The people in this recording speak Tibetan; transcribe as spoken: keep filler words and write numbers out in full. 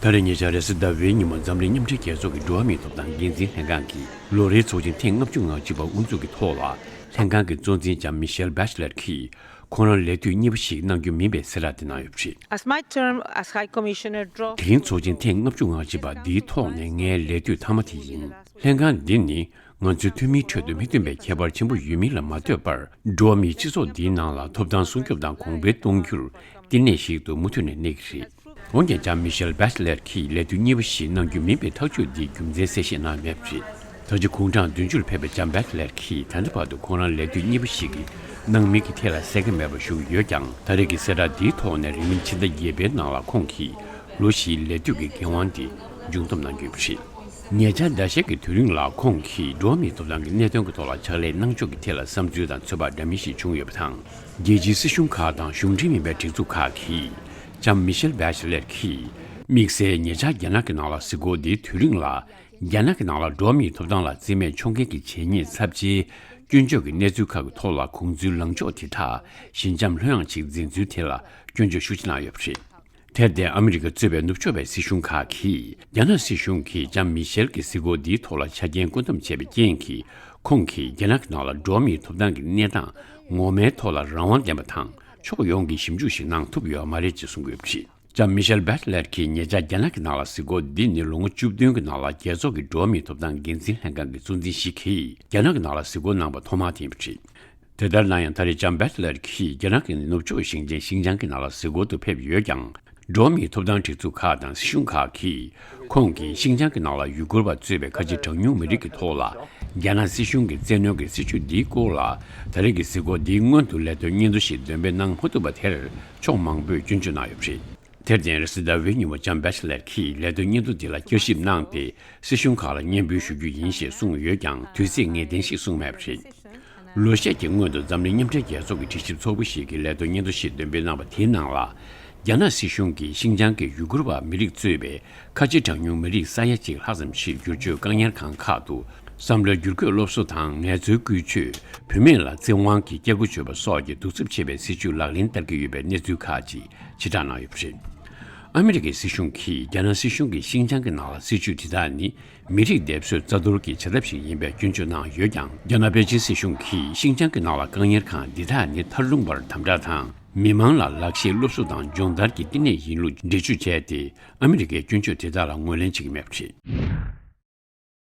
ད་རེས་ཉེ་ཆར་རེས་གཟའ་ཟླ་བའི་ཉིན་མོ་འཛམ་གླིང་མཉམ་འབྲེལ་རྒྱལ་ཚོགས་ཀྱི་འགྲོ་བ་མིའི་ཐོབ་ཐང་འགན་འཛིན་ལྷན་ཁང་གི་ལོ་རེའི་ཚོགས་ཆེན་ཐེངས་ལྔ་བཅུ་ང་གཅིག་པ་དབུ་འཛུགས་ཀྱི་ཐོག་ལ། ལྷན་ཁང་གི་གཙོ་འཛིན་ལྕམ་མི་ཤེལ་བྷེ་ཆ་ལེར་གྱིས་ཁོང་རང་ལས་དུས་གཉིས་པ་ཞིག་གནང་རྒྱུ་མིན་པའི་གསལ་བསྒྲགས་དེ་གནང་ཡོད་པ་རེད། As my term as High Commissioner draws དེ་རིང་ཚོགས་ཆེན་ཐེངས་ལྔ་བཅུ་ང་གཅིག་པ་འདིའི་ཐོག་ནས་ངའི་ལས་དུས་མཐའ་མ་དེ་ཡིན། ལྷན་ཁང་འདི་ནི་ང་ཚོའི་འཐུས་མིའི་ཁྲོད་དུ་མི་མཐུན་པའི་ཁྱད་པར་ཆེན་པོ་ཡོད་མིན་ལ་མ་ལྟོས་པར། འགྲོ་བ་མིའི་སྤྱི་ཚོགས་འདིའི་ནང་ལ་ཐོབ་ཐང་སྲུང་སྐྱོབ་དང་གོང་འཕེལ་གཏོང་རྒྱུར་བསྟི་གནས་ཤིག་ཏུ་མུ་མཐུད་ནས་གནས་ཀྱི་རེད། འོན་ཀྱང་ལྕམ་མི་ཤེལ་བྷེ་ཆ་ལེར་གྱིས་ལས་དུས་གཉིས་པ་ཞིག་གནང་རྒྱུ་མིན་པའི་ཐག་གཅོད་འདིའི་རྒྱུ་མཚན་གསལ་བཤད་གནང་མེད་པ་རེད། ད་ཆ་དགུང་གྲངས་བདུན་ཅུར་ཕེབས་པའི་ལྕམ་བྷེ་ཆ་ལེར་གྱིས་ད་ལྟ་བར་དུ་ཁོང་རང་ལས་དུས་གཉིས་པ་ཞིག་གི་གནང་མིན་གྱི་ཐད་ལ་གསལ་ཁ་མེད་པར་བཞུགས་ཡོད་ཀྱང་། ད་རེས་ཀྱི་གསལ་བསྒྲགས་འདིའི་ཐོག་ནས་རིང་མིན་ཕྱི་ཟླ་བརྒྱད་པའི་ནང་ལ་ཁོང་གིས་ལོ་བཞིའི་ལས་དུས་ཀྱི་འགན་དབང་དེ་མཇུག་བསྡོམས་གནང་རྒྱུ་ཡིན་པ་རེད། ཉེ་ཆར་ཟླ་ཤས་ཀྱི་དུས་རིང་ལ་ཁོང་གིས་འགྲོ་བ་མིའི་ཐོབ་ཐང་གི་གནད་དོན་གྱི་ཐོག་ལ་ཕྱག་ལས་གནང་ཕྱོགས་ཀྱི་ཐད་ལ་བསམ་ཚུལ་དང་ཚོད་དཔག་འདྲ་མིན་ཞིག་བྱུང་ཡོད་པ་དང་། རྒྱལ་སྤྱིའི་སྲིད་གཞུང་ཁག་དང་གཞུང་འབྲེལ་མིན་པའི་སྒྲིག་འཛུགས་ཁག་གིས་ལྕམ་མི་ཤེལ་བྷེ་ཆ་ལེར་གྱིས་དམིགས་བསལ་ཉེ་ཆར་རྒྱ་ནག་གི་ནང་ལ་གཟིགས་སྐོར་འདིའི་དུས་རིང་ལ། རྒྱ་ནག་གི་ནང་ལ་འགྲོ་བ་མིའི་ཐོབ་ཐང་ལ་བརྩི་མེད་འཁྱོངས་མཁན་གྱི་བྱས་ཉེས་ཚབས་ཆེའི་སྐྱོན་བརྗོད་ཀྱི་གནས་ཚུལ་ཁག་གི་ཐོག་ལ་ཁོང་ཚོའི་ལངས་ཕྱོགས་དེ་དག་ཞི་འཇམ་ལྷོད་ཡངས་ཤིག་འཛིན་ཚུལ་ཐད་ལ་སྐྱོན་བརྗོད་ཤུགས་ཆེ་གནང་ཡོད་པ་རེད། དེར་བརྟེན་ཨ་མི་རི་ཀ་གཙོས་པའི་ནུབ་ཕྱོགས་པའི་སྲིད་གཞུང་ཁག་གིས་རྒྱ་ནག་སྲིད་གཞུང་གིས་ལྕམ་མི་ཤེལ་གྱི་གཟིགས་སྐོར་འདིའི་ཐོག་ལ་ཆ་རྐྱེན་བཀོད་འདོམས་བྱས་པའི་རྐྱེན་གྱིས། ཁོང་གིས་རྒྱ་ནག་གི་ནང་ལ་འགྲོ་བ་མིའི་ཐོབ་ཐང་གི་གནས་སྟངས་ངོ་མའི་ཐོག་ལ་རང་དབང་ལྡན་པ་དང་ཕྱོགས་ཡོངས་ཀྱི་ཞིབ་འཇུག་ཞིག་གནང་ཐུབ་ཡོད་མ་རེད་ཅེས་གསུངས་ཡོད་པ་རེད། ལྕམ་མི་ཤེལ་བྷེ་ཆ་ལེར་གྱིས་ཉེ་ཆར་རྒྱ་ནག་གི་ནང་ལ་གཟིགས་སྐོར་འདི་ནི་ལོ་ངོ་བཅུ་བདུན་གྱི་ནང་ལ་རྒྱལ་ཚོགས་ཀྱི་འགྲོ་བ་མིའི་ཐོབ་ཐང་འགན་འཛིན་ལྷན་ཁང་གི་གཙོ་འཛིན་ཞིག་གིས་རྒྱ་ནག་གི་ནང་ལ་གཟིགས་སྐོར་གནང་པ་ཐོག་མ་དེ་ཡིན་པ་རེད། དེ་ལྟར་ན་ཡང་ད་རེས་ལྕམ་བྷེ་ཆ་ལེར་གྱིས་རྒྱ་ནག་གི་ནུབ་ཕྱོགས་ཞིང་ཆེན་ཤིན་ཅང་གི་ནང་ལ་གཟིགས་སྐོར་དུ་ཕེབས་ཡོད་ཀྱང་། འགྲོ་བ་མིའི་ཐོབ་ཐང་སྒྲིག་འཛུགས་ཁག་དང་སྲིད་གཞུང་ཁག་གིས་ཁོང་གིས་ཤིན་ཅང་གི་ནང་ལ་ཡུ་གུར་བ་གཙོས་པའི་ཁ་ཆེ་གྲངས་ཉུང་མི་རིགས་ཀྱི་ཐོག་ལ་རྒྱ་ནག་སྲིད་གཞུང་གི་བཙན་གནོན་གྱི་སྲིད་བྱུས་འདིའི་སྐོར་ལ་ད་རེས་ཀྱི་གཟིགས་སྐོར་འདིའི་སྔོན་དུ་ལས་དོན་སྙན་ཐོ་ཞིག་འདོན་སྤེལ་གནང་མ་ཐུབ་པ་དེར་ཕྱོགས་མང་པོས་སྐྱོན་བརྗོད་གནང་ཡོད་པ་རེད། དེར་བརྟེན་རེས་གཟའ་ཟླ་བའི་ཉིན་མོ་ལྕམ་བྷེ་ཆ་ལེར་གྱིས་ལས་དོན་སྙན་ཐོ་འདི་ལ་བསྐྱར་ཞིབ་གནང་སྟེ་སྲིད་གཞུང་ཁག་ལ་སྙན་འབུལ་ཞུ་རྒྱུ་ཡིན་ཞེས་གསུངས་ཡོད་ཀྱང་དུས་ཚིགས་ངེས་གཏན་ཞིག་གསུངས་མེད་པ་རེད། ལོ་ཤས་ཀྱི་སྔོན་དུ་འཛམ་གླིང་མཉམ་འབྲེལ་རྒྱལ་ཚོགས་ཀྱི་དྲི་ཞིབ་ཚོགས་པ་ཞིག་གིས་ལས་དོན་སྙན་ཐོ་ཞིག་འདོན་སྤེལ་གནང་བ་དེའི་ནང་ལ། རྒྱ་ནག་སྲིད་གཞུང་གིས་ཤིན་ཅང་གི་ཡུ་གུར་བ་མི་རིགས་གཙོས་པའི་ཁ་ཆེ་གྲངས་ཉུང་མི་རིགས་ས་ཡ་གཅིག་ལྷག་ཙམ་ཞིག་བསྒྱུར་བཅོས་བཀག་ཉར་ཁང་ཁག་ཏུ་བསམ་བློའི་བསྒྱུར་བཀོད་སློབ་གསོ་དང་ངལ་རྩོལ་བཀོལ་སྤྱོད། བུད་མེད་ལ་བཙན་དབང་གིས་སྐྱེ་སྒོ་གཅོད་པ་སོགས་ཀྱི་གདུག་རྩུབ་ཆེ་བའི་སྲིད་བྱུས་ལག་ལེན་བསྟར་གྱི་ཡོད་པའི་གནས་ཚུལ་ཁག་ཅིག་ཕྱིར་བསྒྲགས་གནང་ཡོད་པ་རེད། ཨ་མི་རི་ཀའི་སྲིད་གཞུང་གིས་རྒྱ་ནག་སྲིད་གཞུང་གིས་ཤིན་ཅང་གི་ནང་ལ་སྲིད་བྱུས་དེ་དག་ནི་མི་རིགས་སྡེབ་གསོད་རྩ་གཏོར་གྱི་བྱ་ཐབས་ཤིག་ཡིན་པའི་སྐྱོན་བརྗོད་གནང་ཡོད་ཀྱང་། རྒྱ་ནག་པེ་ཅིན་སྲིད་གཞུང་གིས་ཤིན་ཅང་གི་ནང་ལ་བཀག་ཉར་ཁང་འདི་དག་ནི་མཐར་ལྷུང་བར་དམ་དྲག་དང་། མི་མང་ལ་ལག་ཤེས་སློབ་གསོ་དང་སྦྱོང་བརྡར་གྱི་བསྟི་གནས་ཡིན་ལུགས་འགྲེལ་བརྗོད་བྱས་ཏེ། ཨ་མི་རི་ཀའི་སྐྱོན་བརྗོད་དེ་དག་ལ་ངོས་ལེན་བྱེད་ཀྱི་མེད་པ་རེད།